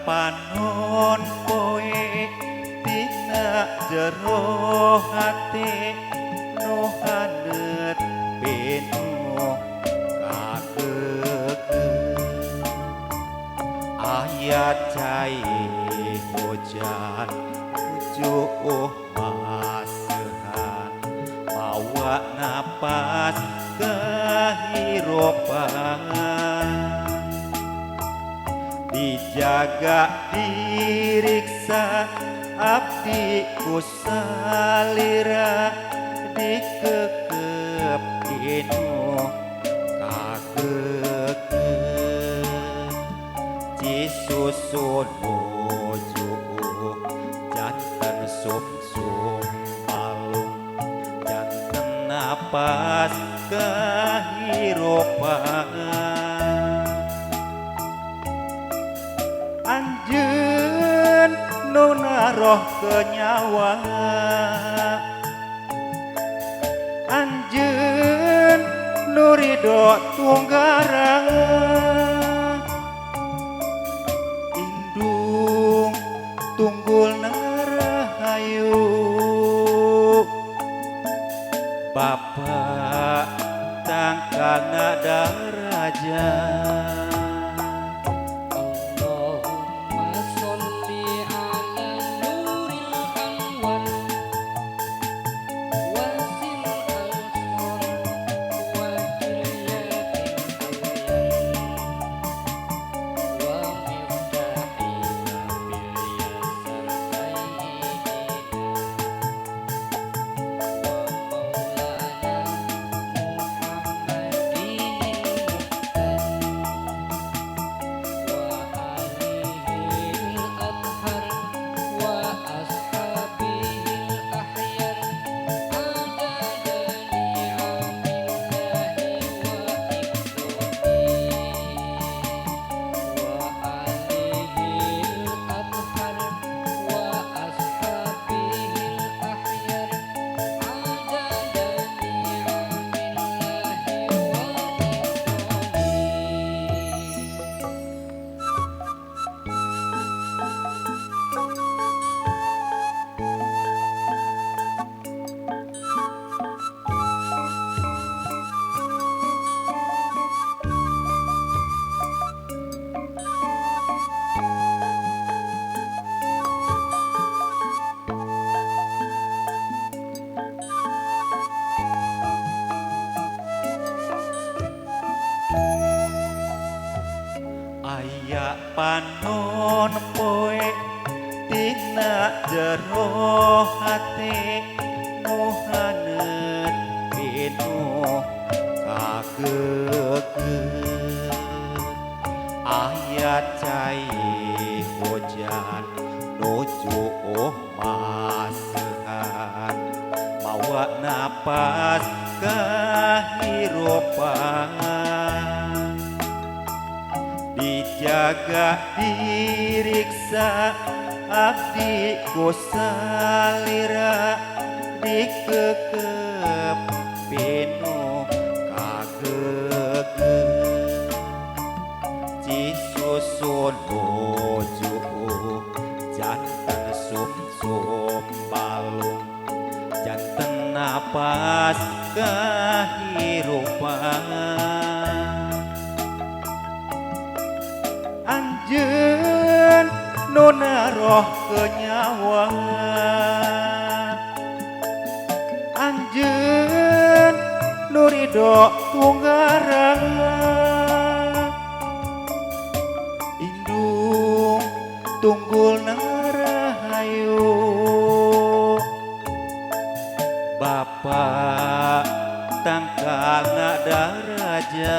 Panon poe tina jero hate nu haneut pinuh kakeukeuh. Aya cai hujan ujuh maseuhan mawa napas kahirupan. Dijaga diriksa abdi ku salira dikekep pinuh kakeukeuh. Cisusun nuju janten sumsum balung janten napas kahirupan. Anjeun nu naroh ke nyawa, anjeun nu ridho tunggara, indung tunggul narahayu Bapa tangkalna daraja. Allahumma sholli ala nuril anwar wasil ansor wa kilyatil alyan wa miftahi babil yasar sayyidina wa maulana Muhammadin muhtar wa alihil athhar wa ashabihil ahyar adada ni'amillahi wa ikramihi wa alihil athhar wa ashabihil ahyar adada ni'amillahi wa ikramihi. Aya panon poe tina jero hate nu haneut pinuh kakeukeuh. Aya cai hujan nuju maseuhan mawa napas kahirupan. Dijaga diriksa abdi ku salira dikekep pinuh kakeukeuh. Cisusun nuju janten sumsum balung janten napas kahirupan. Anjeun nu naroh ke nyawa, anjeun nu ridho tunggara, indung tunggul narahayu Bapa tangkalna daraja.